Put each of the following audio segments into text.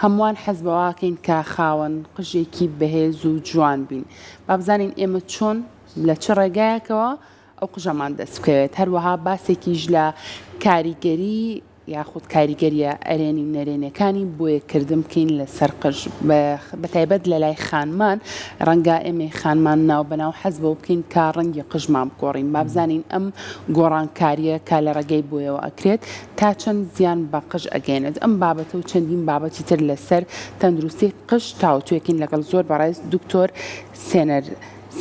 هەمووان حەز بەوەکەین کە خاوەن قژێکی بەهێز و جوان بین. با بزانین ئێمە چۆن لە چ ڕێگایەکەوە ئەو قژەمان دەست بکەوێت. هەروەها باسێکیش لە کاریگەری یاخود کاریگەریە ئەرێنی و نەرێنیەکانی بۆیەکردن بکەین لەسەر قژ بەتایبەت لەلای خانمان ڕەنگە ئێمەی خانمان ناو بەناو حەز بەوە بکەین کە ڕەنگی قژمان بگۆڕین بابزانین ئەم گۆڕانکاریە کە لە ڕێگەی بۆیەوە ئەکرێت تا چەند زیان بە قژ ئەگەێنێت ئەم بابەتە و چەندین بابەتی تر لەسەر تەندروستی قژ تاوتوێکین لەگەڵ زۆر بەڕێز دکتۆر سێنەر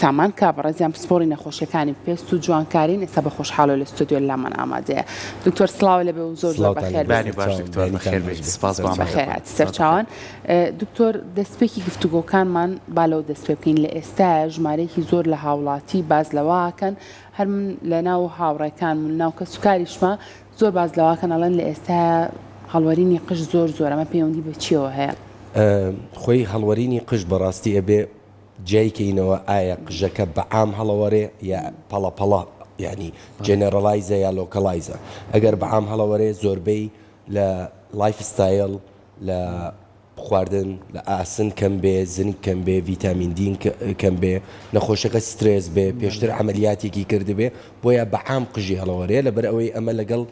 سامان کا بەڕێزیان پسپۆڕی نەخۆشیەکانی پێست و جوانکارین ئێستا بە خۆشحاڵەوە لە ستۆدیۆ لامان ئامادەیە دکتۆر سڵاو لەبێ و زۆر زۆر بەخێر بێی. باش دکتۆر بەخێر بێیت سپاس بۆ بەخێر هاتی سەرچاوان دکتۆر دەستپێکی گفتوگۆکانمان با لەوە دەست پێ بکەین لە ئێستایا ژمارەیەکی زۆر لە هاوڵاتی باس لەوە ئەکەن هەر من لە ناو هاوڕێکانم و ناو کەسوکاریشما زۆر باس لەوە ئەکەن ئەڵێن لە ئێستایا هەڵوەرینی قژ زۆر زۆرە ئەمە پەیوەندی بە چیەوە هەیە؟ خۆی هەڵوەرینی قژ بەڕاستی ئەبێ جیای کەینەوە ئایا قژەکە بە عام هەڵەوەرێ یا پەڵە پەڵە یانی generalize ە یا localize ە ئەگەر بە عام هەڵەوەرێ زۆربەی لە life style لە خواردن لە ئاسن کەم بێ زنک کەم بێ ڤیتامین دی کەم بێ نەخۆشەکە سترێس بێ پێشتر عەمەلیاتێکی کردبێ بۆیە بە عام قژی هەڵەوەرێ لەبەر ئەوەی ئەمە لەگەڵ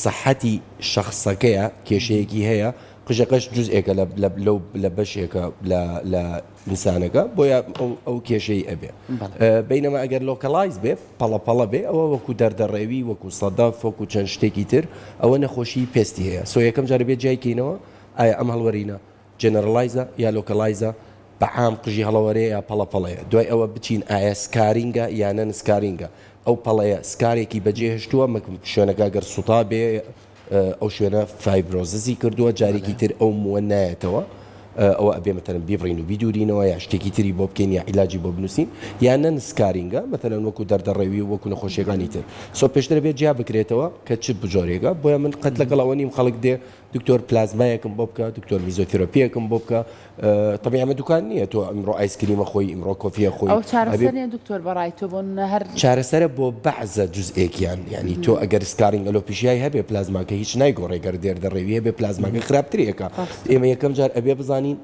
سەحەتی شەخسەکەیە کێشەیەکی هەیە قژەکەش جزئێکە لە لەو لە بەشێکە لە لە ئینسانەکە بۆیە ئەو ئەو کێشەی ئەبێ بینەما ئەگەر localize بێ پەڵە پەڵە بێ ئەوە وەکو دەردەڕێوی وەکو سەدەف وەکو چەند شتێکی تر ئەوە نەخۆشی پێستی هەیە so یەکەم جارە بێت جیای کەینەوە ئایا ئەم هەڵوەرینە generalize ە یا localize ە بە عام قژی هەڵەوەرێ یا پەڵە پەڵەیە دوای ئەوە بچین ئایا scarring ە یا non scarring ە ئەو پەڵەیە scar ێکی بەجێهێشتووە مەک شوێنەکە گەر سوتا بێ ئەو شوێنە fibrosis ی کردووە جارێکی تر ئەو مووە نایەتەوە ئەوە ئەبێ مەتەلەن بیبڕین و بیدورینەوە یا شتێکی تری بۆ بکەین یا عیلاجی بۆ بنووسین یا non scarring ە مەتەلەن وەکو دەردەڕێوی و وەکو نەخۆشیەکانی تر so پێشتر بێت جیا بکرێتەوە کە چ بجۆرێکە بۆیە من قەت لەگەڵ ئەوە نیم خەڵک دێ دکتۆر پلازمایەکم بۆ بکە دکتۆر میزۆتێراپیەکم بۆ بکە تەبیعی ئەمە دوکان نییە تۆ ئیمڕۆ ئایسکریمە خۆی ئیمڕۆ coffee ە خۆی ئەوە چارەسەر نییە دکتۆر بەڕای تۆ بۆ نمونە هەر چارەسەرە بۆ بەعزە جزئێکیان یانی تۆ ئەگەر scarring alopecia ی هەبێ پلازماکە هیچ نایگۆڕێ گەر دێردەڕێوی هەبێ پلازماکە خراپتری ئەکا ئێمە یەکەم جار ئەبێ بزانین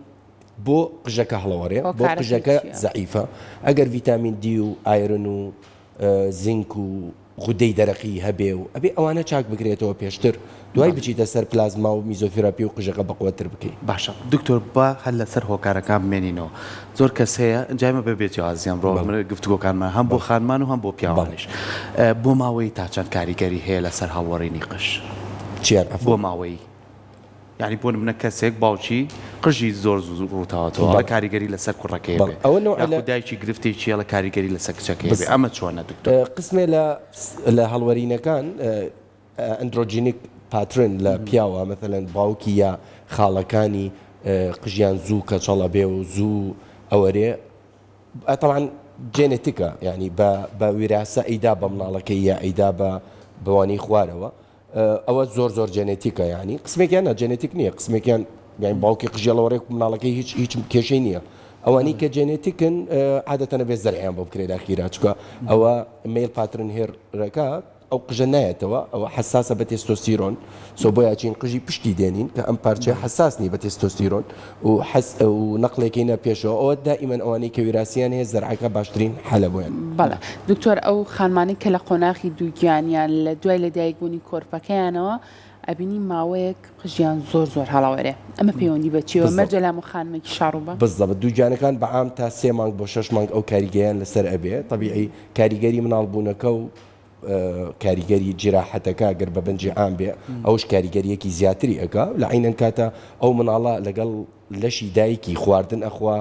بۆ قژەکە هەڵەوەرێ بۆ قژەکە زەعیفە ئەگەر ڤیتامین دی و iron و زینک و غودەی دەرەقی هەبێ و ئەبێ ئەوانە چاک بکرێتەوە پێشتر دوای بچیتە سەر پلازما و میزۆثێراپی و قژەکە بەقوەتتر بکەی. باشە دکتۆر با هەر لەسەر هۆکارەکان بمێنینەوە زۆر کەس هەیە جا ئێمە بەبێ جیاوازی ئەمڕۆ گفتوگۆکانمان هەم بۆ خانمان و هەم بۆ پیاوانیش بۆ ماوەیی تا چەند کاریگەری هەیە لەسەر هەڵوەڕینی قژ؟ چیان عەفوو؟ بۆ ماوەیی. یانی بۆ نمونە کەسێک باوکی قژی زۆر زوو ڕووتاوەتەوە ئەڵێ کاریگەری لەسەر کوڕەکەی بێ ئەوە نەوعە لە یاخود دایکی گرفتێکی ئەڵێ کاریگەری لەسەر کچەکەی بێ ئەمە چۆنە دکتۆر؟ قسمێ لە لە هەڵوەرینەکان androgenic pattern لە پیاوە مەسەلەن باوکی یا خاڵەکانی قژیان زوو کەچەڵ ئەبێ و زوو ئەوەرێ تەبعەن جێنێتیکە یانی بە بە ویراسە ئەیدا بە مناڵەکەی یا ئەیدا بە بەوانەی خوارەوە ئەوە زۆر زۆر جێنێتیکە یانی قسمێکیان نا جێنێتیک نییە قسمێکیان یان باوکی قژێڵەوە ڕێک مناڵەکەی هیچ هیچ کێشەی نییە ئەوانەی کە جێنێتیکن عادەتەنە بێ زەرعیان بۆ بکرێت ئەخیرا چکە ئەوە male pattern hair ەکە ئەو قژە نایەتەوە ئەوە حساسە بە تێستۆستیرۆن so بۆیە چین قژی پشتی دێنین کە ئەم پارچە حساس نی بە تێستۆستیرۆن و حەز و نەقلێکەینە پێشەوە ئەوە دائیمەن ئەوانەی کە ویراسیان هەیە زەرعەکە باشترین حەلە بۆیان. بەڵێ دکتۆر ئەو خانمانەی کە لە قۆناغی دووگیانیان لە دوای لەدایک بوونی کۆرپەکەیانەوە ئەبینی ماوەیەک قژیان زۆر زۆر هەڵەوەرێ ئەمە پەیوەندی بە چیەوە مەرجە لام و خانمێکی شاڕووبە؟ بالضبط دووگیانەکان بە عام تا سێ مانگ بۆ شەش مانگ ئەو کاریگەیان لەسەر ئەبێ تەبیعی کاریگەری مناڵ بوونەکە و کاریگەری جیراحەتەکە گەر بە بەنجی عام بێ ئەوش کاریگەریەکی زیاتری ئەکا لە عەینەن کاتە ئەو مناڵە لەگەڵ لەشی دایکی خواردن ئەخوا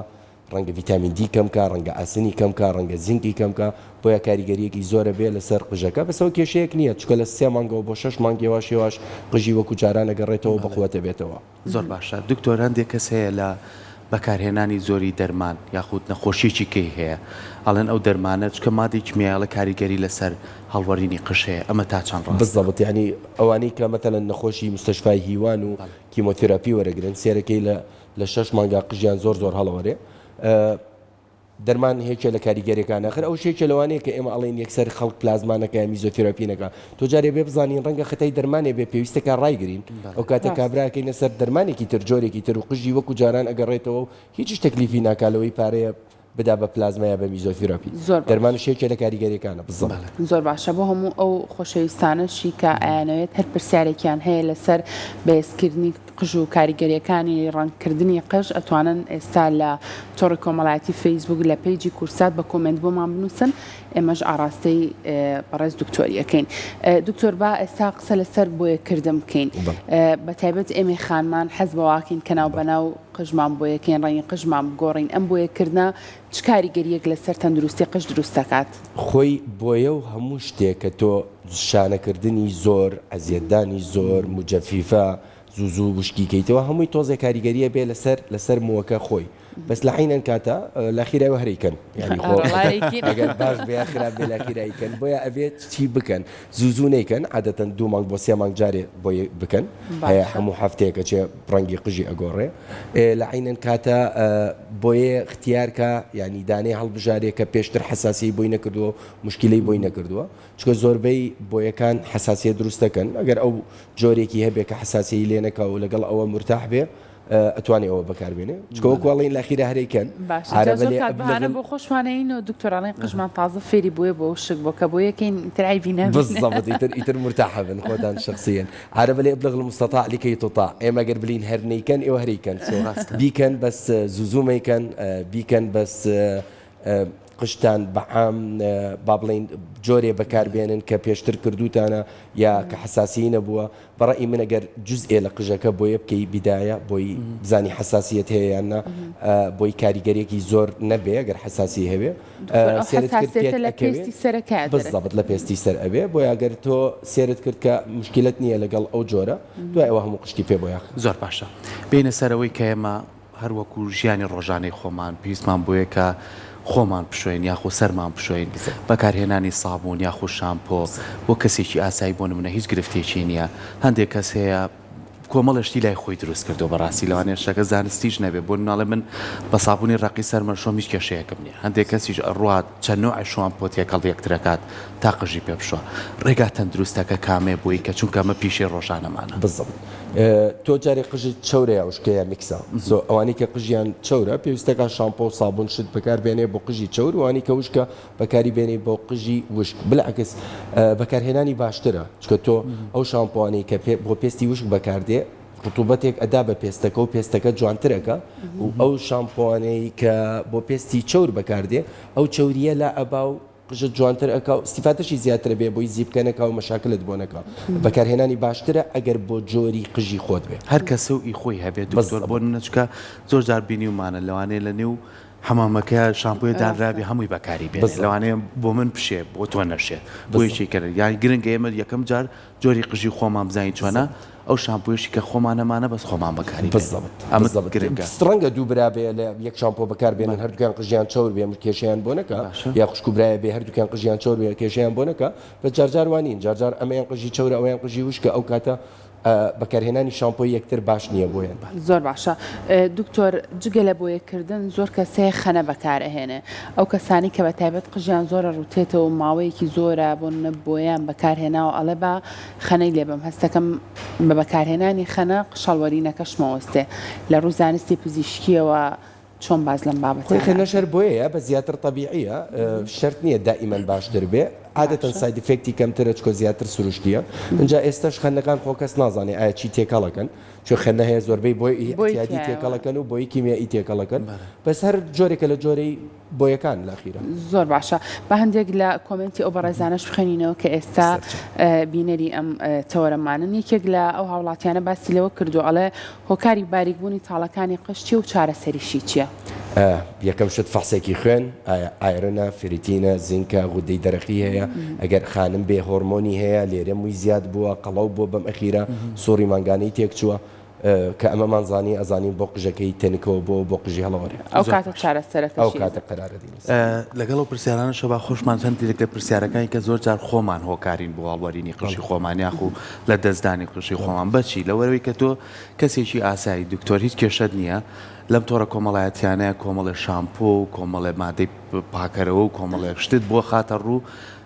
ڕەنگە ڤیتامین دی کەم کا ڕەنگە ئاسنی کەم کا ڕەنگە زینکی کەم کا بۆیە کاریگەریەکی زۆرە بێ لەسەر قژەکە بەس ئەوە کێشەیەک نییە چونکە لە سێ مانگەوە بۆ شەش مانگ یەواش یەواش قژی وەکو جاران ئەگەڕێتەوە و بەقوەت ئەبێتەوە. زۆر باشە دکتۆر هەندێک کەس هەیە لە بەکارهێنانی زۆری دەرمان یاخود نەخۆشیەکی کەی هەیە ئەڵێن ئەو دەرمانە چکە مادەی کیمیای ئەڵێ کاریگەری لەسەر هەڵوەرینی قژ هەیە ئەمە تا چەند ڕاستە؟ بالضبط یانی ئەوانەی کە مەتەلەن نەخۆشی مستەشفای هیوان و کیمۆتێراپی وەرەگرن سێرەکەی لە لە شەش مانگا قژیان زۆر زۆر هەڵەوەرێ. دەرمان یەکێ لە کاریگەریەکانە ئەخر ئەوش یەکێ لەوانەیە کە ئێمە ئەڵێین یەکسەر خەڵک پلازما نەکا یا میزۆتێراپی نەکا تۆ جارێ بێ بزانین ڕەنگە خەتای دەرمانێ بێ پێویستە کا ڕایگرین ئەو کاتە کابرا ئەکەینە سەر دەرمانێکی تر جۆرێکی تر و قژی وەکو جاران ئەگەڕێتەوە و هیچیش تەکلیفی ناکا لەوەی پارەیە بدا بە پلازما یا بە میزۆثیراپی زۆر باش. دەرمانش یەکێ لە کاریگەریەکانە بالضبط. زۆر باشە بۆ هەموو ئەو خۆشەویستانەشی کە ئەیانەوێت هەر پرسیارێکیان هەیە لەسەر بەهێزکردنی قژ و کاریگەریەکانی ڕەنگ کردنی قژ ئەتوانن ئێستا لە تۆڕی کۆمەڵایەتی فەیسبوک لە page ی کورسات بە comment بۆمان بنوسن ئێمەش ئاڕاستەی بەڕێز دکتۆری ئەکەین دکتۆر با ئێستا قسە لەسەر بۆیە کردن بکەین بە تایبەت ئێمەی خانمان حەز بەواکەین کە ناو بەناو قژمان بۆیەکەین ڕەنگی قژمان بگۆڕین ئەم بۆیەکردنە چ کاریگەریەک لەسەر تەندروستی قژ دروست دەکات؟ خۆی بۆیە و هەموو شتێک کە تۆ شانەکردنی زۆر، ئەزیەتدانی زۆر، مجەفیفە، زوو زوو وشکی کەیتەوە هەمووی تۆزێ کاریگەریە بێ لەسەر لەسەر مووەکە خۆی بەس لە عەینەن کاتە لە خیرای وە هەرەیکەن یانی خۆ ئەگەر باش بێ یا خراپ بێ لە خیرای کەن بۆیە ئەبێت چی بکەن زوو زوو نەیکەن عادەتەن دوو مانگ بۆ سێ مانگ جارێ بۆی بکەن هەیە هەموو هەفتەیەک ئەچێ ڕەنگی قژی ئەگۆڕێ لە عەینەن کاتە بۆیە اختیار کە یانی دانەی هەڵبژارێ کە پێشتر حەساسیەی بۆی نەکردووە و موشکیلەی بۆی نەکردووە چونکە زۆربەی بۆیەکان حەساسیە دروست دەکەن ئەگەر ئەو جۆرێکی هەبێ کە حەساسیەی لێ نەکا و لەگەڵ ئەوە مورتاح بێ ئەتوانێ ئەوە بەکار بێنێ چونکە وەکو ئەڵێین لە ئەخیرا هەر ئەیکەن باشە جا زۆر کات بەهانە بۆ خۆشمان ئەیین و دکتۆر ئەڵێن قژمان تازە فێری بۆیە بۆ وشک بۆ کە بۆیەکەین ئیتر عەیبی نابینێ. بالضبط ئیتر ئیتر مورتاحە بن خۆتان شخصیەن عارەبە لێ ابلغ المستطاع لکەی تطاع ئێمە گەر بلین هەر نەیکەن ئێوە هەر ئەیکەن سۆ بیکەن بەس زوو زوو مەیکەن بیکەن بەس قژتان بە عام با بڵێین جۆرێ بەکار بێنن کە پێشتر کردووتانە یا کە حەساسیی نەبووە بە ڕەئی من ئەگەر جوزئێ لە قژەکە بۆیە بکەی بیدایە بۆی بزانی حەساسیەت هەیە یان نا بۆی کاریگەریەکی زۆر نەبێ ئەگەر حەساسی هەبێ دکتۆر ئەو سێرت کرد حەساسیەتە پێت لە ئەکەوێ پێستی سەرەکەیا دەرەکەوێ؟ بالضبط لە پێستی سەر ئەبێ بۆیە ئەگەر تۆ سێرت کرد کە مشکیلەت نییە لەگەڵ ئەو جۆرە دوای ئەوە هەموو قژتی پێ بۆیاخ. زۆر باشە بێینە سەر ئەوەی کە ئێمە هەر وەکو ژیانی ڕۆژانەی خۆمان پێویستمان بۆیە کە خۆمان بشۆین یاخۆ سەرمان بشۆین بەکارهێنانی سابوون یاخۆ شامپۆ بۆ کەسێکی ئاسایی بۆ نمونە هیچ گرفتێکی نییە هەندێک کەس هەیە کۆمەڵێ شتی لای خۆی دروست کردووە بەڕاستی لەوانەیە شتەکە زانستیش نەبێ بۆ نمونە ئەڵێ من بە سابوونی ڕەقی سەرمە شۆم هیچ کێشەیەکم نییە هەندێک کەسیش ئەڕوات چەند نۆعێ شامپۆ تێکەڵ یەکترەکات تا قژی پێ بشوا ڕێگا تەندروستەکە کامەیە بۆی کە چونکە ئەمە پیشەی ڕۆژانەمانە. بالضبط تۆ جارێ قژت چەورە یا وشکە یا mix ە so ئەوانەی کە قژیان چەورە پێویستەکا شامپۆ و سابون شت بەکار بێنێ بۆ قژی چەور وانی کە وشکە بەکاری بێنی بۆ قژی وشک بالعکس بەکارهێنانی باشترە چونکە تۆ ئەو شامپۆانەی کە بۆ پێستی وشک بەکاردێ ڕتوبەتێک ئەدا بە پێستەکە و پێستەکە جوانترەکە و ئەو شامپۆانەی کە بۆ پێستی چەور بەکاردێ ئەو چەوریە لا ئەبا و قژت جوانتر ئەکا و ئیستیفادەشی زیاترە بێ بۆی زیپکە نەکا و مەشاکلت بۆ نەکا بەکارهێنانی باشترە ئەگەر بۆ جۆری قژی خۆت بێ. هەر کەسە و ئی خۆی هەبێ دکتۆر بۆ نمونە چونکە زۆر جار بینیومانە لەوانەیە لە نێو حەمامەکەیا شامپۆیە دانرابێ هەمووی بەکاری بێنێ لەوانەیە بۆ من بشێ بۆ تۆ نەشێت بۆ یەکێکە یان گرنگە ئێمە یەکەم جار جۆری قژی خۆمان بزانین چۆنە ئەو شامپۆیەشی کە خۆمان هەمانە بەس خۆمان بەکاری بێنین بالضبط ئەمە بالضبط گرنگە. ڕەنگە دوو برا بێ لە یەک شامپۆ بەکار بێنن هەردووکیان قژیان چەور بێ کێشەیان بۆ نەکا باشە. یا خوشک و برایە بێ هەردووکیان قژیان چەور بێ کێشەیان بۆ نەکا بەس جارجار وا نین جارجار ئەمەیان قژی چەورە ئەویان قژی وشکە ئەو کاتە بەکارهێنانی شامپۆی یەکتر باش نییە بۆیان. زۆر باشە دکتۆر جگە لە بۆیە کردن زۆر کەس هەیە خەنە بەکار ئەهێنێ ئەو کەسانی کە بە تایبەت قژیان زۆرە ڕوتێتەوە ماوەیەکی زۆرە بۆ نمونە بۆیان بەکار هێناوە ئەڵێ با خەنەی لێ بەم هەستەکەم بە بەکارهێنانی خەنە قژهەڵوەرینەکەشمەوەستێ لە ڕووی زانستی پزیشکیەوە چۆن باس لەم بابەتانە خۆی خەنەش هەر بۆیەیە بەس زیاتر تەبیعیە شەرت نیە دائیمەن باشتر بێ عادەتەن side effect ی کەمترە چکۆ زیاتر سروشتیە ئینجا ئێستەش خەنەکان خۆ کەس نازانێ ئایا چی تێکەڵەکەن چۆ خەنە هەیە زۆربەی بۆی ئیعتیادی تێکەڵەکەن و بۆی کیمیایی تێکەڵەکەن بەس هەر جۆرێکە لە جۆرەی بۆیەکان لە ئەخیرا. زۆر باشە با هەندێک لە comment ی ئەو بەڕێزانەش بخوێنینەوە کە ئێستا بینەری ئەم تەوەرەمانن یەکێک لە ئەو هاوڵاتیانە باسی لەوە کردو ئەڵێ هۆکاری باریک بوونی تاڵەکانی قژ چیە و چارەسەریشی چیە؟ یەکەم شت فەحسێکی خوێن، ئایا iron ە، فریتینە، زینکە، غودەی دەرەقی هەیە، ئەگەر خانم بێ هۆرمۆنی هەیە، لێرە مووی زیاد بووە، قەڵەو بووە بەم ئەخیرە، سوڕی مانگانەی تێکچووە. کە ئەمەمان زانی ئەزانین بۆ قژەکەی تەنکەوە بۆ بۆ قژی هەڵەوەرێ. ئەو کاتە چارەسەرەکەشی ئەو کاتە قەرارەدەین لەسەر. لەگەڵ ئەو پرسیارانەشە با خۆشمان هەندێک لە پرسیارەکانی کە زۆر جار خۆمان هۆکارین بۆ هەڵوەرینی قژی خۆمان یاخو لە دەستدانی قژی خۆمان بەچی لەوەرەوەی کە تۆ کەسێکی ئاسایی دکتۆر هیچ کێشەت نییە لەم تۆڕە کۆمەڵایەتیانەیە کۆمەڵێ شامپۆ و کۆمەڵێ مادەی پاکەرەوە و کۆمەڵێک شتت بۆ خاتە ڕوو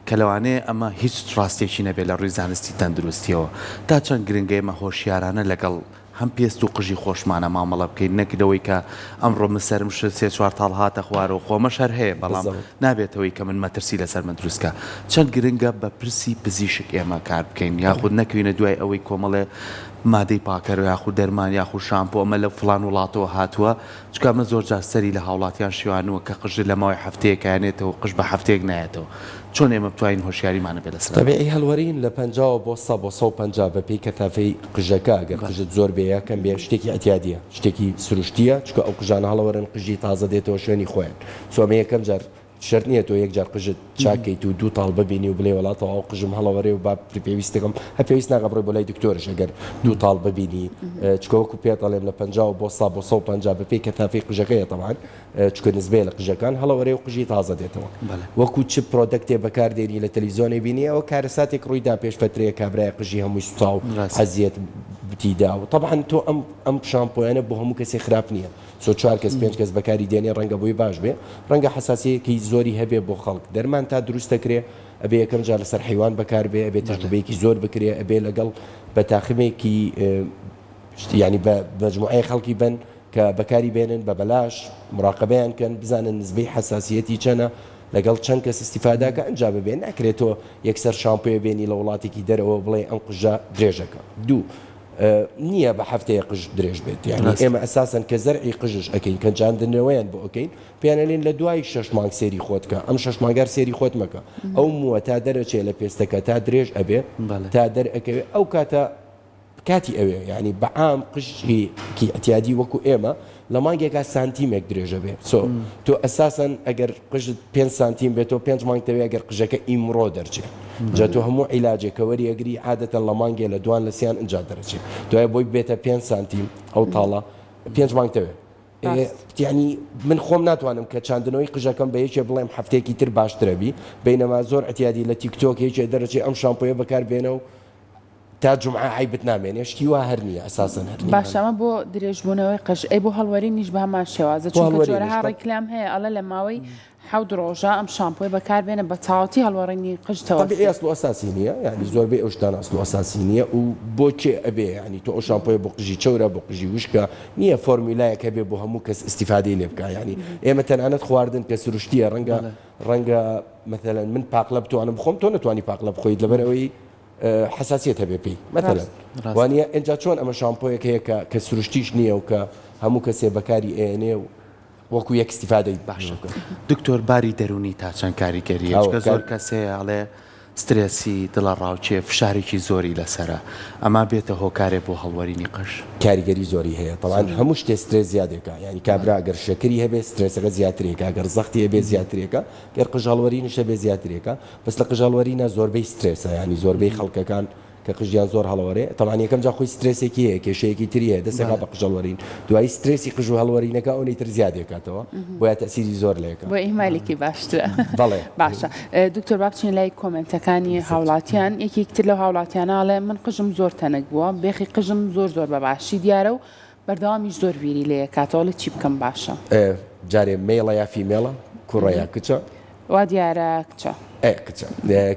کە لەوانەیە ئەمە هیچ ڕاستیەکی نەبێت لە ڕووی زانستی تەندروستیەوە. تا چەند گرنگە ئێمە هۆشیارانە لەگەڵ هەم پێست و قژی خۆشمانا مامەڵە بکەین نەک لەوەی کە ئەمڕۆ من سەرم شت سێ چوار تاڵ هاتە خوارەوە خۆ ئەمەش هەر هەیە بەڵام بالضبط. نابێتەوەی کە من مەترسی لەسەر من دروست کا. چەند گرنگە بە پرسی پزیشک ئێمە کار بکەین یاخود نەکەوینە دوای ئەوەی کۆمەڵێ مادەی پاکەرەوە یاخود دەرمان یاخود شامپۆ ئەمە لە فڵان وڵاتەوە هاتووە چونکە ئەمە زۆر جار سەری لە هاوڵاتیان شێوانووە کە قژ لە ماوەی هەفتەیەکا یەنێتەوە قژ بە هەفتەیەک نایەتەوە چۆن ئێمە بتوانین هۆشیاریمان هەبێت لەسەر ئەمە؟ تەبیعی هەڵوەرین لە پەنجاوە بۆ سە بۆ 150 بە پێی کەثافەی قژەکە گەر قژت زۆر بێ یا کەم بێ شتێکی ئیعتیادیە شتێکی سروشتیە چونکە ئەو قژانە هەڵەوەرن قژی تازە دێتەوە شوێنی خۆیان سۆ ئەمە یەکەم جار شەرت نییە تۆ یەک جار قژت چاک کەیت و دوو تاڵ ببینی و بڵێی وەڵا تەواو قژم هەڵەوەرێ و با پێویستەکەم هەر پێویست ناکا بڕۆی بۆ لای دکتۆرش ئەگەر دوو تاڵ ببینی چکە وەکو پێت ئەڵێم لە پەنجاوە بۆ سا بۆ 150 بەپێی کەثافەی قژەکەیە تەبعەن چکە نزبەیە لە قژەکان هەڵەوەرێ و قژی تازە دێتەوە وەکو چ product ێ بەکار دێنی لە تەلەفزیۆنێ بینی ئەوە کارەساتێک ڕووی دا پێش فەترەیە کابرایە قژی هەمووی سوتا و ئەزیەت دا و تەبعەن تۆ ئەم ئەم شامپۆیانە بۆ هەموو کەسێ خراپ نییە سۆ چوار کەس پێنج کەس بەکاری دێنێ ڕەنگە بۆی باش بێ ڕەنگە حەساسیەکی زۆری هەبێ بۆ خەڵک دەرمان تا دروست دەکرێ ئەبێ یەکەم جار لەسەر حەیوان بەکار بێ ئەبێ تەجروبەیەکی زۆر بکرێ ئەبێ لەگەڵ بە تاخمێکی یانی بە مەجموعەیە خەڵکی بن کە بەکاری بێنن بە بەلاش مراقبەیان کەن بزانن نسبەی حەساسیەتی چەنە لەگەڵ چەند کەس ئیستیفاداکە ئەنجا ببێ ناکرێت تۆ یەکسەر شامپۆیە بێنی لە وڵاتێکی دەرەوە بڵێ ئەم قژە درێژەکە دوو نییە بە هەفتەیە قژ درێژ بێت یانی ئێمە ئەساسەن کە زەرعی قژش ئەکەین کە جاندنەوەیان بۆ ئەکەین پێیان ئەلێن لە دوای شەش مانگ سێری خۆت کە ئەم شەش مانگار سێری خۆت مەکە ئەو مووە تا دەرەچێ لە پێستەکە تا درێژ ئەبێ تا دەرئەکەوێ ئەو کاتە کاتی ئەوێ یانی بە عام قژی کی ئەتیادی وەکو ئێمە لە مانگێکا سانتیمێک درێژە بێ سۆ تۆ ئەساسەن ئەگەر قژت پێنج سانتیم بێت تۆ پێنج مانگ تەوێ ئەگەر قژەکە ئیمڕۆ دەرچێ جا تۆ هەموو عیلاجێک کە وەری ئەگری عادەتەن لە مانگێ لە دوان لە سیان ئنجا دەرەچێ دوای بۆی بێتە پێنج سانتیم ئەو تاڵە پێنج مانگ تەوێ یعنی من خۆم ناتوانم کە چاندنەوەی قژەکەم بە یەکێ بڵێم هەفتەیەکی تر باشترە بی بینەما زۆر ئەتیادی لە تیک تۆک یەکێ دەرەچێ ئەم شامپۆیە بەکار بێنە و تا جومعە عەیبت نامێنێ شتی وا هەر نییە ئەساسەن هەر نییە. باشە ئەمە بۆ درێژبوونەوەی قژ ئەی بۆ هەڵوەرینیش بە هەمان شێوازە بۆ چونکە هەڵوەرینیش جۆرەها بە. ڕیکلام هەیە ئەڵێ لە ماوەی حەوت ڕۆژە ئەم شامپۆیە بەکار بێنە بە تەواوەتی هەڵوەڕینی قژ تەبیعی تەوەستێ. ئەسڵ و ئەساسی نییە یانی زۆربەی ئەو شتانە ئەسڵ و ئەساسی نییە و بۆ کێ ئەبێ یانی تۆ ئەو شامپۆیە بۆ قژی چەورە بۆ قژی وشکە نییە فۆرمیولایەک هەبێ بۆ هەموو کەس ئیستیفادەی لێ بکا یانی ئێمە تەنانەت خواردن کە سروشتییە ڕەنگە ڕەنگە مەسەلەن من پاقلە بتوانم بخۆم تۆ نەتوانی پاقلە بخۆیت لەبەر ئەوەی حەساسیەت هەبێ پێی مەتەلەن وانە ئینجا چۆن ئەمە شامپۆیەک هەیە کە کە سروشتیش نییە و کە هەموو کەسێ بەکاری ئێنێ و وەکو یەک استیفادەی باشە دکتۆر باری دەرونی تا چەند کاریگەریە چکە زۆر کەس هەیە ئەڵێ سترێسی دڵە ڕاوکێ فشارێکی زۆری لەسەرە ئەما بێتە هۆکارێ بۆ هەڵوەرینی قژ؟ کاریگەری زۆری هەیە تەبعەن هەموو شتێ سترێس زیادێکا یانی کابرا گەر شەکری هەبێ سترێسەکە زیاترێکا گەر زەختی هەبێ زیاترێکا گەر قژ هەڵوەرینیش هەبێ زیاترێکا بەس لە قژ هەڵوەرینا زۆربەی سترێسە یانی زۆربەی خەڵکەکان کە قژیان زۆر هەڵەوەرێ تەبعەن یەکەم جار خۆی سترێسێکی هەیە کێشەیەکی تری هەیە دەستێکا بە قژ هەڵوەرین دوایی سترێسی قژ و هەڵوەرینەکە ئەونەی تر زیادێکاتەوە بۆیە تەئسیری زۆر لێکا. بۆیە ئیهمالێکی باشترە. بەڵێ. باشە دکتۆر با بچینە لای کۆمێنتەکانی هاوڵاتیان یەکێکی تر لەو هاوڵاتیانە ئەڵێ من قژم زۆر تەنک بووە بێخی قژم زۆر زۆر بە باشی دیارە و بەردەوامیش زۆر بیری لێ ئەکاتەوە ئەڵێ چی بکەم باشە. جارێ male ە یا female ە؟ کوڕە یا کچە؟ وا دیارە کچە. ئێ کچە.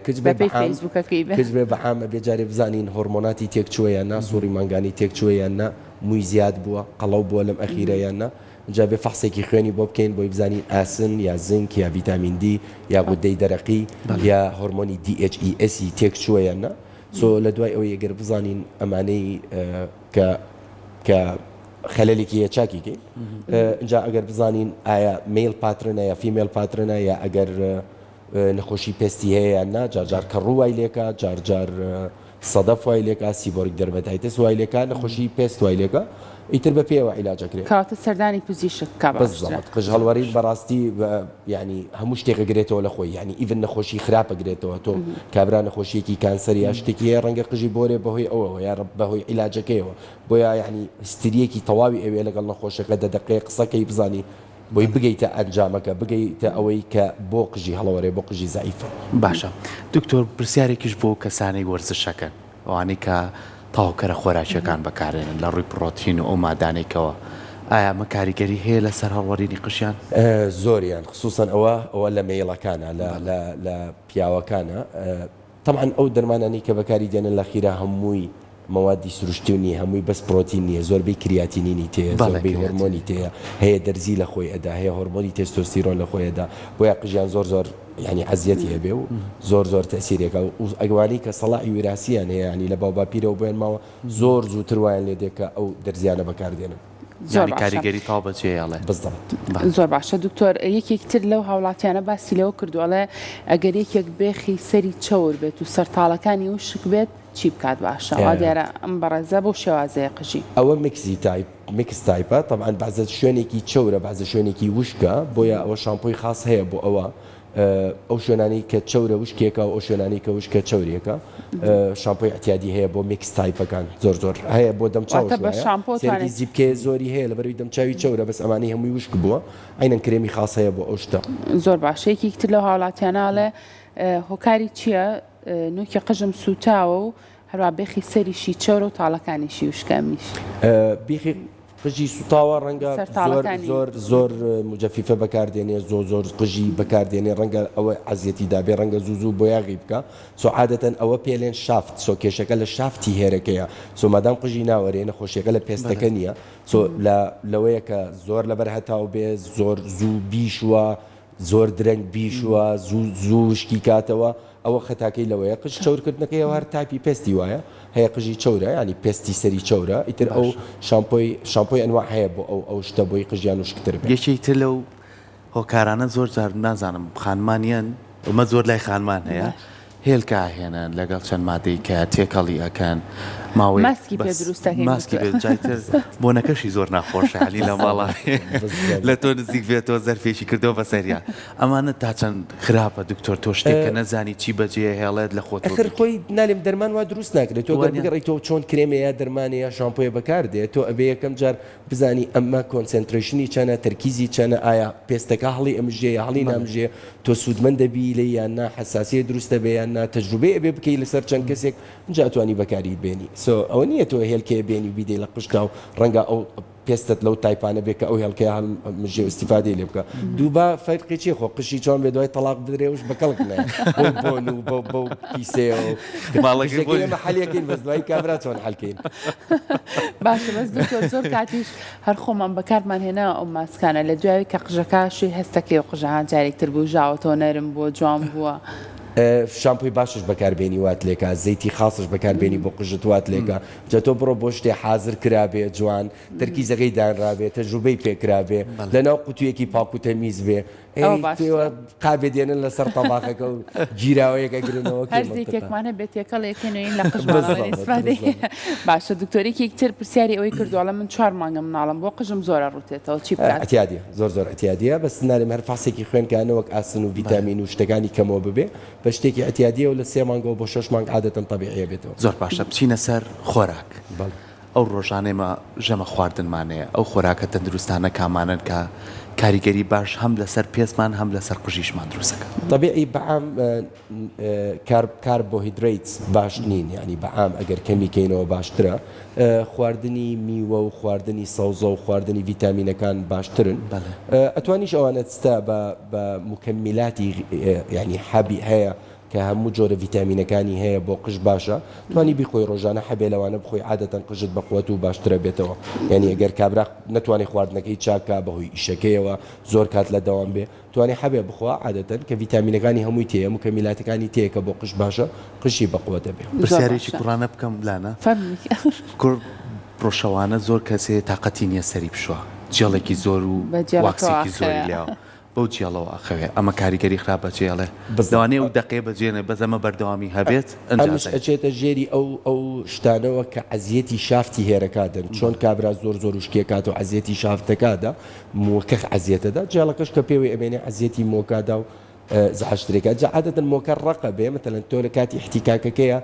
کچ بێ بەپێی بە عام فەیسبووکەکەی بێ. کچ بێ بە عام ئەبێ جارێ بزانین هۆرمۆناتی تێک چووە یان نا، سوڕی مانگانی تێک چووە یان نا، مووی زیاد بووە، قەڵەو بووە لەم ئەخیرە یان نا. ئینجا بێ فەحسێکی خوێنی بۆ بکەین بۆی بزانین ئاسن یا زنک یا ڤیتامین دی یا غودەی دەرەقی یا هۆرمۆنی DHES ی تێک چووە یان نا. so لە دوای ئەوەی ئەگەر بزانین ئەمانەی کە کە خەلەلێکی هەیە چاکی کەین ئینجا ئەگەر بزانین ئایا male pattern ە یا female pattern ە یا ئەگەر نەخۆشی پێستی هەیە یان نا جار جار کەڕوو وای لێکا جار جار. سەدەف وای لێکا، seborrheic dermatitis وای لێکا، نەخۆشی پێست وای لێکا، ئیتر بە پێیەوە عیلاج ئەکرێ. کەواتە سەردانی پزیشک بکا باشترە. بالضبط قژ هەڵوەرین بەڕاستی یانی هەموو شتێک ئەگرێتەوە لە خۆی یانی even نەخۆشی خراپ ئەگرێتەوە تۆ کابرا نەخۆشیەکی کانسەر یا شتێکی هەیە ڕەنگە قژی بۆرێ بەهۆی ئەوەوە یا بەهۆی عیلاجەکەیەوە بۆیە یانی هستریەکی تەواوی ئەوێ لەگەڵ نەخۆشەکە دە دەقەیەک قسەکەی بزانی بۆی بگەیتە ئەنجامەکە بگەیتە ئەوەی کە بۆ قژی هەڵەوەرێ بۆ قژی زەعیفە. باشە دکتۆر پرسیارێکیش بۆ کەسانەی وەرزشەکەن ئەوانەی کە تەواوکەرە خۆراکیەکان بەکارێنن لە ڕووی پڕۆتین و ئەو مادانەی کەوە ئایا ئەمە کاریگەری هەیە لەسەر هەڵوەرینی قژیان؟ زۆریان خسوسەن ئەوە ئەوە لە male ەکانە لە لە لە پیاوەکانە تەبعەن ئەو دەرمانانەی کە بەکاری دێنن لە خیرا هەمووی مەوادی سروشتی نیە هەمووی بەس پرۆتین نیە زۆربەی کریاتینینی تێیە بەڵێ زۆربەی کریاتینین. هۆرمۆنی تێیە هەیە دەرزی لە خۆی ئەدا هەیە هۆرمۆنی تێستۆستیرۆن لە خۆی ئەدا بۆیە قژیان زۆر زۆر یانی ئەزیەتی هەبێ و زۆر زۆر تەئسیرێکا و ئەوانەی کە سەڵاعی ویراسیان هەیە یانی لە باوباپیرەوە بۆیان ماوە زۆر زووتر وایان لێ دێ کە ئەو دەرزیانە بەکار دێنن. زۆر یانی باشە. کاریگەری تەواو بەجێ ئەڵێ. بالضبط. بەڵێ. زۆر باشە دکتۆر یەکێک تر لەو هاوڵاتیانە باسی لەوە کردووە ئەڵێ ئەگەر یەکێک بێخی سەری چەور بێت و سەرتاڵەکانی وشک بێت چی بکات باشە وا دیارە ئەم بەڕێزە بەو شێوازەیە قژی. ئەوە mixy type mix type ە تەبعەن بەعزە شوێنێکی چەورە بەعزە شوێنێکی وشکە بۆیە ئەوە شامپۆی خاص هەیە بۆ ئەوە ئەو شوێنانەی کە چەورە وشکێکە و ئەو شوێنانەی کە وشکە چەورێکە شامپۆی ئەتیادی هەیە بۆ mix type ەکان زۆر زۆر هەیە بۆ دەمچاو واتە بە شامپۆ سێرگی توانێت زیپکێ زۆری هەیە لەبەروی دەمچاوی چەورە بەس ئەمانەی هەمووی وشک بووە عەینەن کرێمی خاص هەیە بۆ ئەو شتە. زۆر باشە یەکێکی تر لەو هاوڵاتیانە ئەڵێ هۆکاری چییە نوکی قژم سوتاوە و هەروا بێخی سەریشی چەورە و تاڵەکانیشی وشکە ئەمنیش. بیخی قژی سوتاوە ڕەنگە سەر زۆر تاڵەکانی. زۆر زۆر مجەفیفە بەکار دێنێ زۆر زۆر قژی بەکار دێنێ ڕەنگە ئەوە عەزیەتی دابێ ڕەنگە زوو زوو بۆیاغی بکا so عادەتەن ئەوە پێلێن shaft so کێشەکە لە shaft ی hair ەکەیە so مادام قژی ناوەرێ نەخۆشیەکە لە بەڵێ. پێستەکە نییە so لە لەوەیە کە زۆر لەبەر هەتاو بێ زۆر زوو بیشوە زۆر درەنگ بیشوە زوو زوو وشکی کاتەوە ئەوە خەتاکەی لەوەیە قژ چەورکردنەکەی ئەو هەر تایپی پێستی وایە هەیە قژی چەورە یانی پێستی سەری چەورە ئیتر ئەو باشە. شامپۆی شامپۆی ئەنواع هەیە بۆ ئەو ئەو شتە بۆی قژیان وشکتر بێ. یەکێکی تر لەو هۆکارانە زۆر جار نازانم خانمان یەن ئەمە زۆر لای خانمان هەیە باش. هێلکە ئەهێنن لەگەڵ چەند مادەی کە تێکەڵی ئەکەن ماوەیەک ماسکی پێ بەس دروست ئەکەین ماسکی دکتۆر. پێ جای تر بۆنەکەشی زۆر ناخۆشە یانی لە ماڵا بالضبط. لە تۆ نزیک بێتەوە زەرفێکی کردەوە بەسەریا ئەمانە تا چەند خراپە دکتۆر تۆ شتێک کە نەزانی چی بەجێ هێڵێت لە خۆتەوە ئەخر بیکەی. خۆی نالێم دەرمان وا دروست ناکرێت تۆ گەر وانیە؟ بگەڕێیتەوە چۆن کرێمێ یا دەرمانێ یا شامپۆیە بەکار دێ تۆ ئەبێ یەکەم جار بزانی ئەمە concentration ی چەنە تەرکیزی چەنە ئایا پێستەکە هەڵی ئەمژێ یا هەڵی بەڵێ. نامژێ تۆ سوودمەند دەبی لێی یان نا حەساسیەت دروست دەبێ یان نا تەجروبەی ئەبێ بکەی لەسەر چەند کەسێک ئینجا ئەتوانی بەکاری بێنی so ئەوە نییە تۆ هێلکەیە بێنی و بیدەی لە قژتا و ڕەنگە ئەو پێستت لەو تایپانە بێ کە ئەو هێڵکەیە هەڵ مژێ و ئیستیفادەی لێ بکە دووبا فەرقی چیە خۆ قژی چۆن بێ دوای تەڵاق بدرێ وش بە کەڵک نایە بەو بۆن و بەو بەو پیسەیەوە ماڵەکەی قژەکەی بۆی ئێمە حەلێکەین بەس دوای کابرا چۆن حەلکەین باشە بەس دکتۆر زۆر کاتیش هەر خۆمان بەکارمان هێناوە ئەو ماسکانە لە دوای کە قژەکە شوی هەستەکەی و قژەها جارێک تر بوژاوەتەوە نەرم بووە جوان بووە. شامپۆی باشش بەکار بێنی وات لێکا زەیتی خاسش بەکار بێنی بۆ قژت وات لێکا جا تۆ بڕۆ بۆ شتێ حازر کرابێ جوان تەرکیزەکەی دانرابێ تەجروبەی پێ کرابێ بەڵێ. لەناو قوتویەکی پاک و تەمیز بێ ئەوە ئەی باشترە. تێوە قابێ دێنن لەسەر تەباخەکە و گیراوەیەک ئەگرنەوە هەر کێ مەنتقە. زەیتێکمان هەبێ تێکەڵ ئەکەین لە قژمانەوە بالضبط ئیسفادەی بالضبط. باشە دکتۆر یەکێک تر پرسیاری ئەوەی کردووە ئەڵێ من چوار مانگە مناڵم بووە قژم زۆر ئەڕوتێتەوە چی بکات؟ ئەعتیادیە زۆر زۆر ئەعتیادیە بەس نارێم هەر فەحسێکی خوێن کە نەوەک ئاسن و بەڵێ. ڤیتامین و شتەکانی کەمەوە ببێ بە شتێکی ئەعتیادیە و لە سێ مانگەوە بۆ شەش مانگ عادەتەن تەبیعیە بێتەوە. زۆر باشە بچینە سەر خۆراک بەڵێ. ئەو ڕۆژانەی ئێمە ژەمە خواردنمان هەیە ئەو خۆراکە تەندروستانە کامانەن کە کاریگەری باش هەم لەسەر پێستمان هەم لەسەر قژیشمان دروست ئەکەن؟ تەبیعی بەعام carb carbohydrates باش نین یانی بەعام ئەگەر کەمی کەینەوە باشترە خواردنی میوە و خواردنی سەوزە و خواردنی ڤیتامینەکان باشترن بەڵێ. ئەتوانیش ئەوانە چتە بە بە موکەمیلاتی یانی حەبی هەیە کە هەموو جۆرە ڤیتامینەکانی هەیە بۆ قژ باشە توانی بیخۆی ڕۆژانە حەبێ لەوانە بخۆی عادەتەن قژت بەقوەت و باشترە بێتەوە یانی گەر کابرا نەتوانێ خواردنەکەی چاک کا بەهۆی ئیشەکەیەوە زۆر کات لە دەوام بێ توانێ حەبێ بخوا عادەتەن کە ڤیتامینەکانی هەمووی تێیە موکەمیلاتەکانی تێیە کە بۆ قژ باشە قژی بەقوەتە بێ. زۆر پرسیارێکی باشە کوڕانە بکەم لانە فەرمووی. کوڕ ڕۆشەوانە زۆر کەس هەیە تاقەتی نیە سەری بشوا جێڵێکی زۆر و بە جێڵەکەوە واکسێکی زۆری ئاخەیە. لاوە. بەو جێڵەوە ئەخەوێ ئەمە کاریگەری خراپ بەجێ ئەڵێ لەوانەیە ئەو دەقەیە بەجێ نەبێ بەس ئەمە بەردەوامی هەبێت ئەنجا ئەمش ئەچێتە ژێری ئەو ئەو شتانەوە کە عەزیەتی شافتی هێرەکادەن چۆن کابرا زۆر زۆر وشکیەکات و عەزیەتی شافتەکادا موەکەخ عەزیەتەدا جێڵەکەش کە پێوەی ئەمێنێ عەزیەتی مۆکادا و زعەشترێکە جا عادەتەن مۆکە ڕەقە بێ مەتەلەن تۆ لە کاتی ئیحتیکاکەکەیە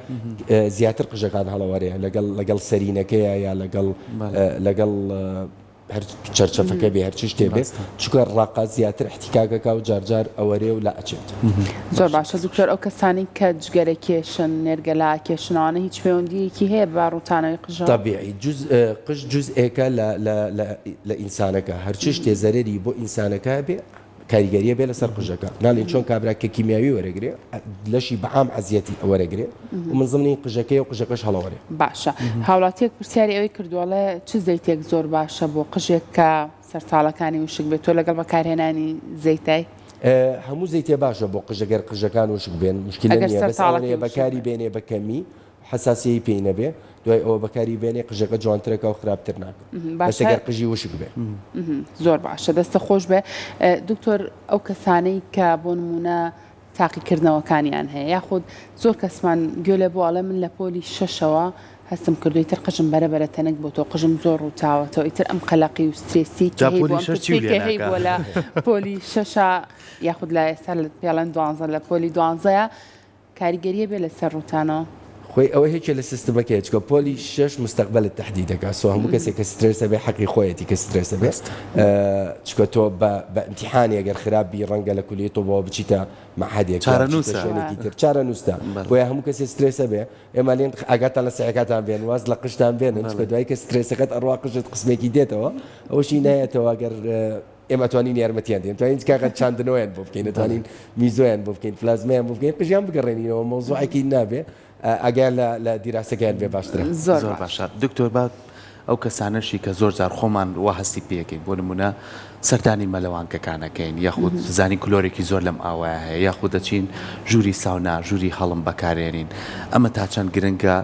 زیاتر قژەکان هەڵەوەرێ لەگەڵ لەگەڵ سەرینەکەیە یا لەگەڵ لەگەڵ هەر چەرچەفەکە بێ هەرچ شتێ بێ چونکە ڕەقە زیاتر احتیکاکەکا و جارجار ئەوەرێ و لا ئەچێت. زۆر باشە دکتۆر ئەو کەسانەی کە جگەرە کێشن نێرگەلە ئەکێشن ئەوانە هیچ پەیوەندیەکی هەیە بە ڕوتانەوەی قژەوە؟ تەبیعی جوز قژ جوزئێکە لە لە لە لە ئینسانەکە هەرچ شتێ زەرەری بۆ ئینسانەکە هەبێ کاریگەریە بێ لەسەر قژەکە ناڵێن چۆن کابرا کە کیمیاوی وەرەگرێ لەشی بەعام عەزیەتی وەرەگرێ و من زمنی قژەکەی و قژەکەش هەڵەوەرێ. باشە هاوڵاتیەک پرسیاری ئەوەی کردووە ئەڵێ چ زەیتێک زۆر باشە بۆ قژێک کە سەرتاڵەکانی وشک بێت تۆ لەگەڵ بەکارهێنانی زەیتای؟ هەموو زەیتێ باشە بۆ قژ گەر قژەکان وشک بێن مشکلە ئەگەر نییە بەس ئەوە سەرتاڵەکەی نییە وشک بەکاری بێت. بێنێ بە کەمی حەساسیەی پێی نەبێ دوای ئەوە بەکاری بێنێ قژەکە جوانترەکا و خراپتر ناکا بەس باشە گەر قژی وشک بێ. زۆر باشە دەستە خۆش بێ دکتۆر ئەو کەسانەی کە بۆ نمونە تاقیکردنەوەکانیان هەیە یاخود زۆر کەسمان گوێ لێ بوو ئەڵێ من لە پۆلی شەشەوە هەستم کردو ئیتر قژم بەرە بەرە تەنک بۆتەوە قژم زۆر ڕووتاوەتەوە ئیتر ئەم قەلەقی و سترێسی کە جا هەیبوو پۆلی ئەم شەش چی ترسەی لێ کە ناکا؟ هەیبووە لە پۆلی شەشا یاخود لە ئێستا لە پێڵێن دوانزە لە پۆلی دوانزەیە کاریگەریە بێ لەسەر ڕووتانەوە. خۆی ئەوە یەکێ لە سیستمەکەیە چونکە پۆلی شەش مستەقبەلت تەحدید دەکا so هەموو کەسێک کە سترێس هەبێ حەقی خۆیەتی کە سترێس هەبێ چونکە تۆ بە بە ئیمتیحانی ئەگەر خراپ بی ڕەنگە لە کولیەی طبەوە بچیتە مەعهەدێک یا بچیتە چارەنووسە. شوێنێکی تر چارەنووستە بۆیە هەموو کەسێ سترێس هەبێ ئێمە لێن ئاگاتان لە سعەکاتان بێن واز لە قژتان بێنن چونکە دوای کە سترێسەکەت ئەڕوا قژت قسمێکی دێتەوە ئەوەشی نایەتەوە گەر ئێمە توانین یارمەتیان دێن توانین کاکە چاندنەوەیان بۆ بکەین دەتوانین میزۆیان بۆ بکەین پلازمایان بۆ بکەین قژیان بگەڕێنینەوە مەوزوعێکی نابێ ئاگایان لە لە دیراسەکەیان بێ باشترە. زۆر زۆر باش. باشە دکتۆر با ئەو کەسانەشی کە زۆر جار خۆمان وا هەستی پێکەین بۆ نمونە سەردانی مەلەوانگەکان ئەکەین یاخود زانین کلۆرێکی زۆر لەم ئاوایە هەیە یاخود دەچین ژووری ساونا ژووری هەڵم بەکارێنین ئەمە تا چەند گرنگە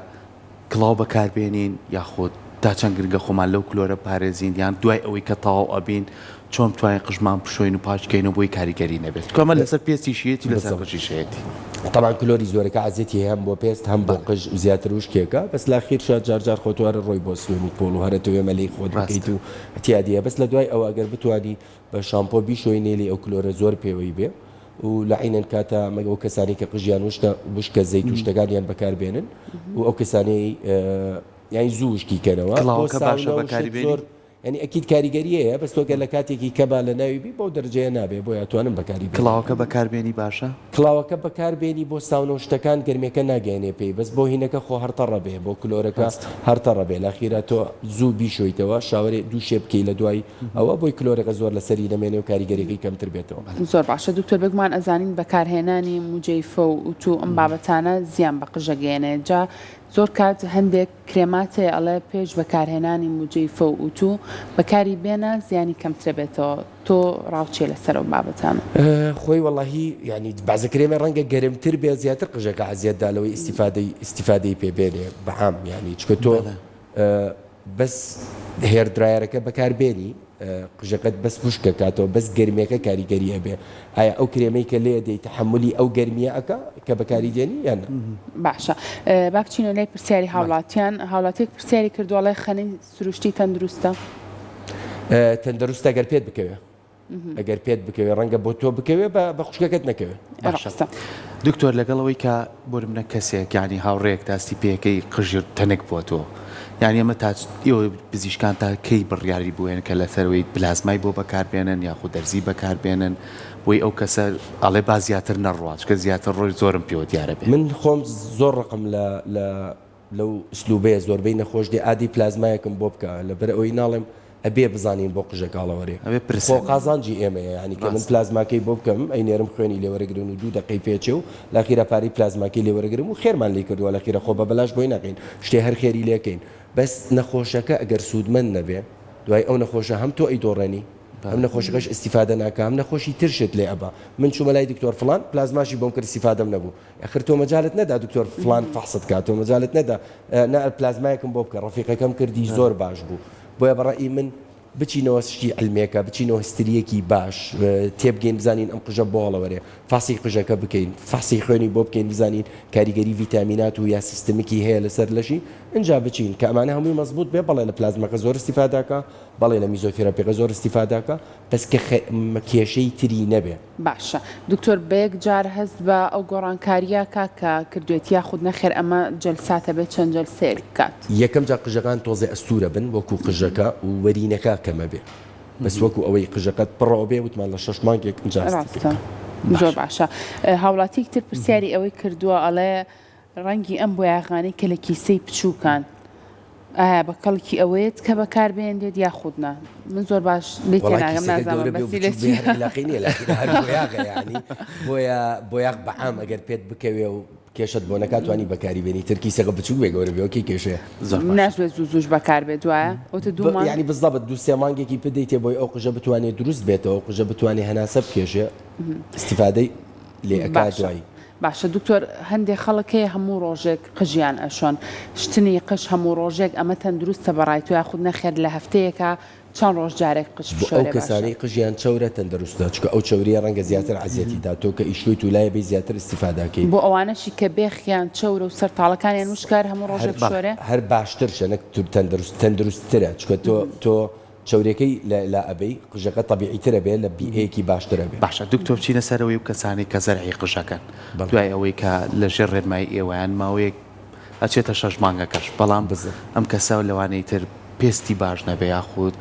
کڵاو بەکاربێنین یاخود تا چەند گرنگە خۆمان لەو کلۆرە بپارێزین یان دوای ئەوەی کە تەواو ئەبین چۆن بتوانین قژمان بشۆین و پاک کەینەوە بۆی کاریگەری نەبێت چونکە ئەمە لەسەر پێستیشیەتی لەسەر بالضبط. قژیشیەتی. تەبعەن کلۆری زۆرەکە عەزیەتی هەیە هەم بۆ پێست هەم بۆ قژ و زیاتر وشکێکە بەس لاخیرشا جار جار خۆ تۆ هەر ڕۆی بۆ swimming pool و هەرە تۆ مەلەی خۆت بکەیت ڕاستە. و اعتیادیە بەس لە دوای ئەوە ئەگەر بتوانی بە شامپۆ بیشۆی نێلی ئەو کلۆرە زۆر پێوەی بێ و لە عەینەن کاتا مەگە ئەو کەسانەی کە قژیان وشکە وشکە زەیت و شتەکانیان بەکار بێنن و ئەو کەسانەی یانی زوو وشکی کەنەوە بۆ کڵاوەکە باشە ساونا و بەکاری شت بێنی؟ زۆر یانی ئەکید کاریگەری هەیە بەس تۆ گەر لە کاتێکی کەما لە ناوی بی بەو دەرجەیە نابێ بۆیە ئەتوانن بەکاری بێنن. کڵاوەکە بەکار بێنی باشە؟ کڵاوەکە بەکار بێنی بۆ ساونا و شتەکان گەرمیەکە ناگەیەنێ پێی بەس بۆ هینەکە خۆ هەر تەڕە بێ بۆ کلۆرەکە ڕاستە. هەر تەڕە بێ لاخیرا تۆ زوو بیشۆیتەوە shower ێ دووشێ بکەی لە دوای ئەوە بۆی کلۆرەکە زۆر لەسەری نەمێنێ و کاریگەریەکەی کەمتر بێتەوە. زۆر باشە دکتۆر بێگومان ئەزانین بەکارهێنانی موجەیفە و ئوتو ئەم بابەتانە زیان بە قژ ئەگەیەنێ جا زۆر کات هەندێک کرێمات هەیە ئەڵێ پێش بەکارهێنانی موجەیفە و ئوتو بەکاری بێنە زیانی کەمترەبێتەوە تۆ ڕاو چیە لەسەر ئەو بابەتانە؟ خۆی وەڵاهی یانی بەعزە کرێمێ ڕەنگە گەرمتر بێ زیاتر قژەکە عەزیەت دا لەوەی ئیستیفادەی ئیستیفادەی پێ بێنێ بەعام یانی چونکە تۆ بەس hair dryer ەکە بەکار بێنی قژەکەت بەس وشکە کاتەوە بەس گەرمیەکە کاریگەری ئەبێ ئایا ئەو کرێمەی کە لێ دێی تەحەمولی ئەو گەرمیە ئەکا کە بەکاری دێنی یان نا؟ باشە با بچینە لای پرسیاری هاوڵاتیان هاوڵاتیەک پرسیاری کردووە ئەڵێ خەنەی سروشتی تەندروستە؟ تەندروستە گەر پێت بکەوێ. ئەگەر پێت بکەوێ ڕەنگە بۆ تۆ بکەوێ بە بە خوشکەکەت نەکەوێ. باشە دکتۆر لەگەڵ ئەوەی کە بۆ نمونە کەسێک یانی هاوڕێیەک داستی پێکەی قژی تەنک بووە تۆ یانی ئەمە تا ئێوە پزیشکان تا کەی بڕیاری بوێن کە لەسەرەوەی پلازمای بۆ بەکار بێنن یاخود دەرزی بەکار بێنن بۆی ئەو کەسە ئەڵێ با زیاتر نەڕوا چونکە زیاتر ڕۆی زۆرم پێوە دیارە بێ. من خۆم زۆر ڕقم لە لە لەو ئسلوبەیە زۆربەی نەخۆش دێ ئادەی پلازمایەکم بۆ بکە لەبەر ئەوەی ناڵێم ئەبێ بزانین بۆ قژە کاڵەوەرێ ئەبێ پرس خۆ هەبێ. قازانجی ئێمەیە یانی کە من ڕاستە. پلازماکەی بۆ بکەم ئەینێرم خوێنی لێ وەرەگرن و دوو دەقەی پێچێ و لاخیرا پارەی پلازماکەی لێ وەرەگرم و خێرمان لێی کردوە لەخیرا خۆ بە بەلاش بۆی ناکەین شتێ هەر خێری لێکەین بەس نەخۆشەکە ئەگەر سوودمەند نەبێ دوای ئەو نەخۆشە هەم تۆ ئەیدۆڕێنی هەم نەخۆشەکەش ئیستیفادە ناکا هەم نەخۆشی ترشت لێ ئەبا من چوومە لای دکتۆر فڵان پلازماشی بۆم کرد ئیستیفادەم نەبوو ئەخر تۆ مەجالت نەدا دکتۆر فڵان فەحست کا تۆ مەجالت نەدا نا پلازمایەکم بۆ بکە ڕەفیقەکەم کردی زۆر باش بوو بۆیە بە ڕەئی من. بچینەوە شتی عیلمێکە بچینەوە history یەکی باش تێبگەین بزانین ئەم قژە بۆ هەڵەوەرێ فەحسی قژەکە بکەین فەحسی خوێنی بۆ بکەین بزانین کاریگەری ڤیتامینات و یا سیستمکی هەیە لەسەر لەشی ئینجا بچین کە ئەمانە هەمووی مەزبوط بێ بەڵێ لە پلازمەکە زۆر ئیستیفادەکا بەڵێ لە میزۆتێراپیەکە زۆر ئیستیفادەکا بەس کە کێشەی تری نەبێ. باشە دکتۆر بەیەک جار هەست بە ئەو گۆڕانکاریە کا کە کردوێتی یاخود نەخێر ئەمە جەلساتە بێت چەند جەلسەیەک بکات؟ یەکەم جار قژەکان تۆزێ ئەستورە بن وەکو قژەکە و وەرینەکە کەمە بێ بەس وەکو ئەوەی قژەکەت پڕەوە بێ وتمان لە شەش مانگێک ئینجا هەستی پێ ڕاستە بکە. زۆر باشە هاوڵاتیەکی تر پرسیاری ئەوەی کردووە ئەڵێ ڕەنگی ئەم بۆیاغانەی کە لە کیسەی بچووکان ئایا بە کەڵکی ئەوەیەت کە بەکار بێنرێت یاخود نا؟ من زۆر باش لێی وەڵا تێناگەم کیسەکە نازانم گەورە بێ و مەبەستی لێ بچووک بێ چییە. هەر عیلاقەی نییە لە ئاخیرا هەر بۆیاغە یانی بۆیە بۆیاغ بە عام ئەگەر پێت بکەوێ و کێشەت بۆ نەکا توانی بەکاری بێنی تر کیسەکە بچووک بێ گەورە بێ ئۆکەی کێشەیە. زۆر باشە. ناشبێت زوو زووش بەکار بێت وایە؟ ئەوتە دوو مانگ؟ یانی بزەبت دوو سێ مانگێکی بدەیتێ بۆی ئەو قژە بتوانێ دروست بێتەوە ئەو قژە بتوانێ هەناسە بکێشێ ئیستیفادەی لێ ئەکا باشە دوایی. باشە دکتۆر هەندێ خەڵک هەیە هەموو ڕۆژێک قژیان ئەشۆن شتنی قژ هەموو ڕۆژێک ئەمە تەندروستە بەڕای تۆ یاخود نەخێر لە هەفتەیەکا چەند ڕۆژ جارێک قژ بۆ ئەو بشۆرێ باشە؟ کەسانەی قژیان چەورە تەندروستە چونکە ئەو چەوریە ڕەنگە زیاتر عەزیەتی دا تۆ کە ئیشۆیت و لایە بی زیاتر ئیستیفادە کەی. بۆ ئەوانەشی کە بێخیان چەورە و سەر تاڵەکانیان وشکە هەر هەموو هەر ڕۆژێک بشۆرێ؟ هەر باشترشە نەک تەندروست تەندروستترە چونکە تۆ تۆ چەوریەکەی لە لا ئەبەی قژەکە تەبیعی تر ئەبێ لە بیئەیەکی باشتر ئەبێ. باشە دکتۆر بچینە سەرەوەی و کەسانەی کە زەرعی قژەکەن بەڵێ. دوای ئەوەی کە لە ژێر ڕێنمایی ئێوەیان ماوەیەک ئەچێتە شەش مانگەکەش بەڵام بزە. ئەم کەسە لەوانەی تر پێستی باش نەبێ یاخود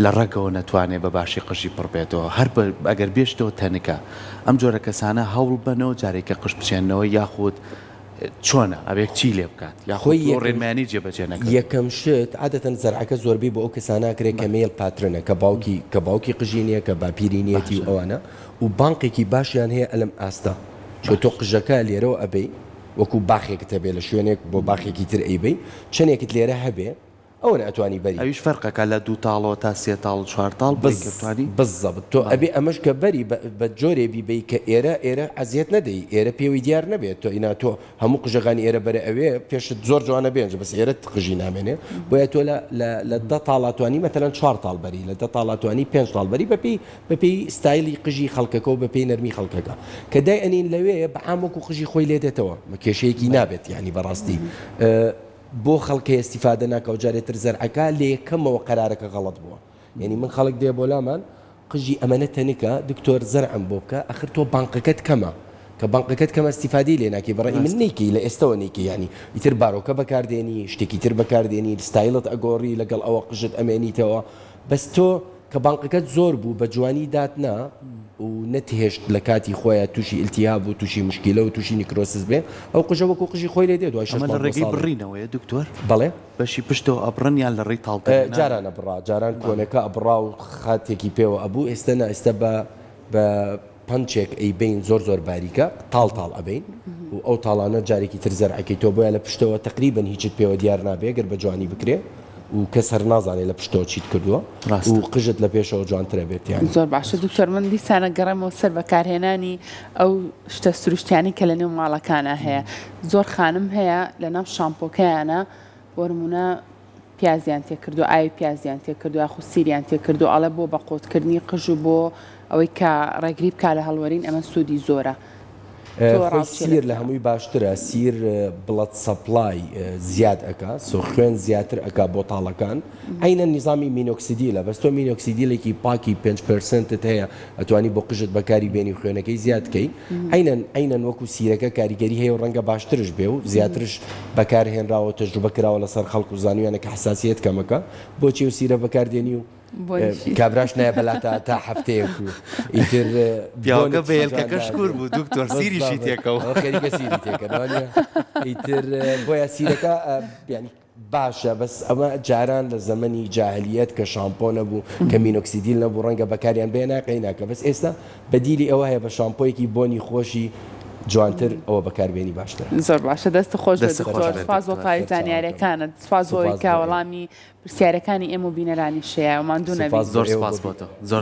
لە ڕەگەوە نەتوانێ بە باشی قژی پڕ بێتەوە هەر بە ئەگەر بێشتەوە تەنکە ئەم جۆرە کەسانە هەوڵ بەنەوە جارێکە قژ بچێنەوە یاخود چۆنە ئەبێ چی لێ بکات یاخود خۆی ئەو یەکەم ڕێنمایانەی جێبەجێ نەکردووە؟ یەکەم شت عادەتەن زەرعەکە زۆربەی بۆ ئەو کەسانە ئەکرێ کە male pattern ە کە باوکی کە باوکی قژی نیە کە باپیری نیەتی و باشە ئەوانە و بانقێکی باشیان هەیە ئەلەم ئاستە چونکە تۆ باشە قژەکە لێرەوە ئەبەی وەکو باخێکت هەبێ لە شوێنێک بۆ باخێکی تر ئەیبەی چەنێکت لێرە هەبێ ئەوەنە ئەتوانی بەری. ئەویش فەرقەکا لە دوو تاڵەوە تا سێ تاڵ و چوار تاڵ بۆی کە بتوانی. بزەبت تۆ بەڵێ. ئەبێ ئەمەش کە بەری بە بە جۆرێ بیبەی کە ئێرە ئێرە عەزیەت نەدەی ئێرە پێوەی دیار نەبێ تۆ ئینا تۆ هەموو قژەکانی ئێرە بەرە ئەوێ پێشت زۆر جوانە بێنج بەس ئێرەت قژی نامێنێ بۆیە تۆ لە لە لە دە تاڵا توانی مەتەلەن چوار تاڵ بەری لە دە تاڵا توانی پێنج تاڵ بەری بە پێی بە پێی ستایلی قژی خەڵکەکە و بە پێی نەرمی خەڵکەکە کە دای ئەنین لەوێ بە عام وەکو قژی خۆی لێ دێتەوە کێشەیەکی نابێت یانی بەڕاستی بۆ خەڵک هەیە استیفادە ناکا و جارێ تر زەرعەکە لە یەکەمەوە قەرارەکە غەڵەت بووە یعنی من خەڵک دێ بۆ لامان قژی ئەمەنە تەنکە دکتۆر زەرعم بۆ بکە ئەخر تۆ بانقەکەت کەمە کە بانقەکەت کەمە استیفادەی لێ ناکەی بەڕای من نیکەی لە ئێستەوە نیکەی یعنی ئیتر بارۆکە بەکاردێنی شتێکی تر بەکاردێنی ستایلت ئەگۆڕی لەگەڵ ئەوە قژت ئەمێنیتەوە بەس تۆ کە بانقەکەت زۆر بوو بە جوانی دات نا و نەتهێشت لە کاتی خۆیا توشی ئیلتیهاب و توشی مشکیلە و توشی necrosis بێ ئەو قژە وەکو قژی خۆی لێ دێ دوای شەش ئەمە لە مانگ بۆ ڕێگەی ساڵێک. بڕینەوەیە دکتۆر؟ بەڵێ. بەشی پشتەوە ئەبڕن یان لە ڕێی تاڵ دەرهێنان؟ جاران ئەبڕا جاران کۆنەکە ئەبڕا و خاتێکی پێوە ئەبوو ئێستە نا ئێستە بە بە پەنچێک ئەیبەین زۆر زۆر باریکە تاڵ تاڵ ئەبەین و ئەو تاڵانە جارێکی تر زەرعەکەی تۆ بۆیە لە پشتەوە تەقریبەن هیچت پێوە دیار نابێ گەر بە جوانی بکرێ و کەس هەر نازانێ لە پشتەوە چیت کردووە و قژت لە پێشەوە جوانترە بێت یانی. زۆر باشە دکتۆر من دیسان ئەگەڕێمەوە سەر بەکارهێنانی ئەو شتە سروشتیانەی کە لەنێو ماڵەکانا هەیە زۆر خانم هەیە لەناو شامپۆکەیانە بۆ نمونە پیازیان تێکردووە ئاوی پیازیان تێکردووە یاخود سیریان تێکردووە ئەڵێ بۆ بەقوتکردنی قژ و بۆ ئەوەی کە ڕێگری بکا لە هەڵوەرین ئەمە سوودی زۆرە تۆ خۆی ڕاو چیە سیر لە لەسەر؟ هەمووی باشترە سیر blood supply زیاد ئەکا so خوێن زیاتر ئەکا بۆ تاڵەکان عەینەن نیزامی مینۆکسیدیلە بەس تۆ مینۆکسیدیلێکی پاکی پێنج percent ت هەیە ئەتوانی بۆ قژت بەکاری بێنی و خوێنەکەی زیاد کەی عەینەن عەینەن وەکو سیرەکە کاریگەری هەیە و ڕەنگە باشترش بێ و زیاترش بەکار هێنراوە و تەجروبە کراوە لەسەر خەڵک و زانیویانە کە حەساسیەت کەمەکە بۆچی ئەو سیرە بەکار دێنی و کابراش نایە بەلاتا تا هەفتەیەک و ئیتر پیاوەکە بە هێلکەکەش کوور بوو دکتۆر سیریشی تێکەوە خەریکە سیری تێکەن وانیە ئیتر بۆیە سیرەکە یانی باشە بەس ئەمە جاران لە زەمەنی جاهلیەت کە شامپۆ نەبوو کە مینۆکسیدیل نەبوو ڕەنگە بەکاریان بێنا قەیناکە بەس ئێستا بەدیلی ئەوە هەیە بە شامپۆیەکی بۆنی خۆشی جوانتر ئەوە بەکاربێنی باشترە. زۆر باشە دەست خۆش بێت دەست خۆش دکتۆر بێت سپاس بۆ دکتۆر. تەواوی سەرچاوەکەم. زانیاریەکانت سپاس بۆ ئەوەی سوپاس کە بۆ ئێوە. وەڵامی پرسیارەکانی ئێمە و بینەرانیش هەیە ماندوو سوپاس نەبی. بۆ زۆر ئێوە سپاس بۆ بۆ تۆ زۆر.